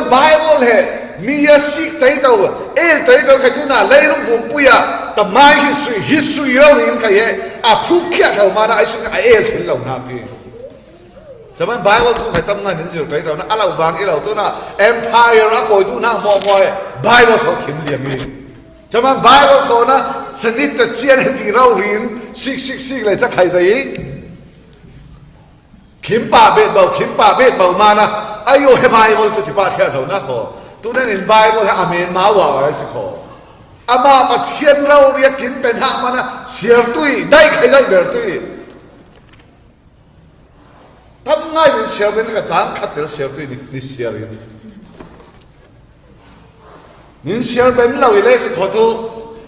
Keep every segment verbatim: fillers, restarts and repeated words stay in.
Bible he mi a sik tei to, el tei to kha tu na leilung vung pui a, ta mai hi sui, hi sui lo ning kha ye, a phuk khia tho ma na, ai sui a el thil lo na pi. Zaman Bible tu khai tam ngai nin zir tei to na, a lo vang i lo tu na, empire a koi tu na mo mo e, Bible so khim liam i. Zaman Bible kho na, sanit ta chian he ti rau rin, sik, sik, sik le cha khai zai. Khim pa bet bau, khim pa bet bau ma na, ai yo he Bible tu ti pa khia tho na kho. Tu na nin Bible he amen ma wa wa si kho. Ama Pathian rau ria kin pen ha ma na, siar tui, dai khai dai ber tui. Tam ngai nin siar ben ka chang khat tel siar tui ni, ni siar in. Nin siar ben lo i le si kho tu,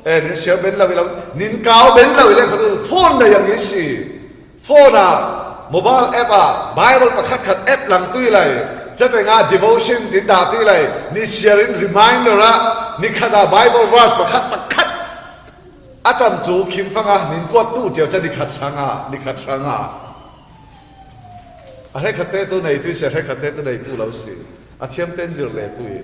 eh, nin siar ben lo i lo, nin kau ben lo i le kho tu, phone da yang i si. Phone a, mobile app a, Bible pakhat khat app lang tui lai. Chate nga devotion tin da tui lai. Ni siar in reminder a, ni khat a Bible verse pakhat pakhat. A cham chu khim phang a, nin kuat tu chiau cha ni khat sang a, ni khat sang a. A hre khat te tu nei tui si, a hre khat te tu nei tu lo si. A thiam ten zir le tui.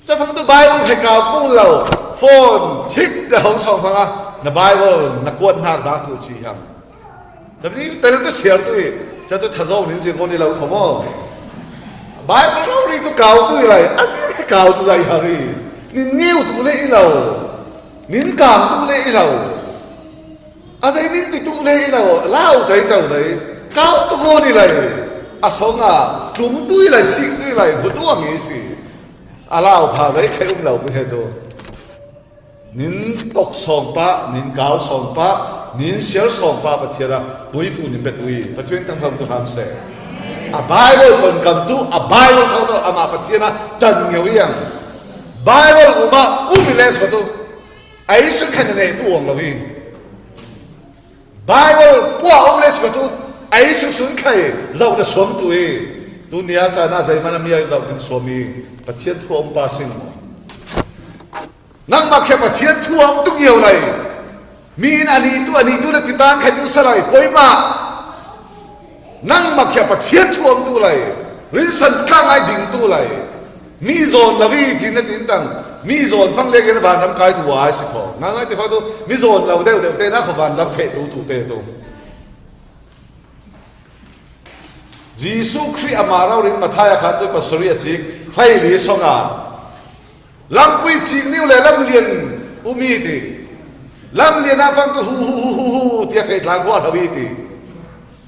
Chafang tu Bible he kau pu lo, phone thik da hong song phang a, na Bible na kuat hnak dak tu chi hiam. Chapni tel tu siar tu i, cha tu tha zo nin zir ko ni lo kho mo. Bible zo ri tu kau tu i lai, a zir he kau tu zai ha ri. Nin niu tu le i lo, nin kang tu le i lo. A zai nin ti tu le i lo, lau zai tau zai, kau tu ko ni lai. A song a, tlung tu i lai, sik tu i lai, bu tu ang i si. A lau pha zai khai um lo bu he tu. Nin tok sawng pa, nin kau sawng pa, nin siar sawng pa Pathian a pui fu nin pe tui, Pathian tang pham tu ham se. A Bible kon kam tu, a Bible thau tu, ama Pathian a tan ngeu yang. Bible uma um i les ko tu. Ai sun khan ne tu ong lo hi. Bible pua um les ko tu. Ai sun sun khai, zau na suam tu hi. Tu nia cha na zai mana mi a zau tin suam hi. Pathian thu um pa sing mo. Nangmah khia Pathian thu a um tu ngiau lai. Mi in a nih tu, a nih tu na ti tan khai tu sa lai. Poima. Nangmah khia Pathian thu a um tu lai. Rinsan tlang ai ding tu lai. Mi zawn lo i ti na tin tang. Mi zawn fang le ke na van ram kai tu ai si kho. Nang ai ti kho tu. Mi zawn lo deu deu te na kho van ram fe tu tu te tu. Jesu Khrih ama rau rin Mathai a khan tu pasari a chik. Hlei li song a. Lampui cik niu le lamlian um i ti. Lamlian a fang tu hu hu hu hu hu tia fei tlang hua lo i ti.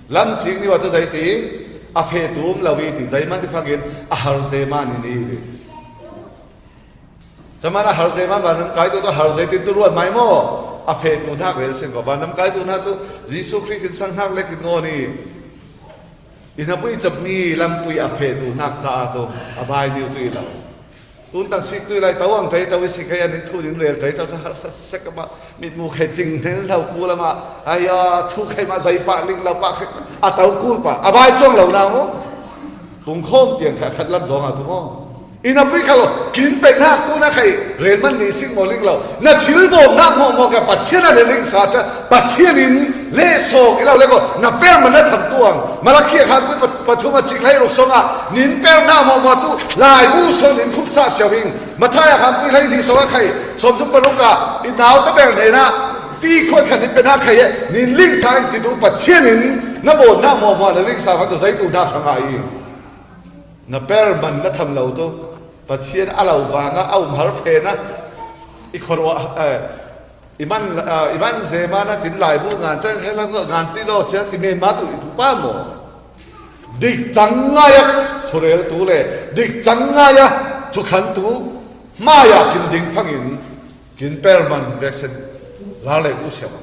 Lam cik niu a tu zai ti. A fe tu um lo i ti. Zai man ti fangin a har ze man i ni ti. Caman a har ze man vanam kai tu tu har ze tin tu ruat mai mo. A fe tu hnak rel sin ko vanam kai tu hnak tu. Jesu Khrih kin sang hnak le kin ngo ni. I na pui chap mi lampui a fe tu hnak ca a tu a bai niu tu i lo. Tun tang sik tu i lai tau ang tei tau i sik kai an in thu nin rel tei tau sa har sa sek ma mit mu khai cing nen lau ku lama ai a thu khai ma zai pa ling lau pa khai a tau kul pa a bai chuang lo na mo. Tung khom tiang kha khat lam zong a tu mo. I na pui kha lo kin pe nak tu na khai rel man ni sik mo ling lo. Na thil bom nak mo mo ka Pathian a le ling sa cha Pathian in le sawk i lo le ko na per man na tham tuang. Malakhi a khan pui pa- pathum a cik lai ruk song a nin per na mo mo tu lai bu song nin khup sa siau ing. Mathai a khan pui lai li song a khai som tum pa ruk a i nau ta ber nei na ti khon khan nin pe na khai e nin ling sa ing ti tu Pathian in na bon na mo mo na ling sa khan tu zai tu na kha ngai ing. Na per man na tham lo tu Pathian a lo vang a a um har phe na i khor wa eh, I man, ah, i man ze ma na tin lai bu ngan chang he lang ngan ti lo chia ti men ma tu i tu pa mo. Dik chang ngai a thu rel tu le dik chang ngai a thu khan tu ma ya kin ding fangin kin per man vek sen la le bu sia ma.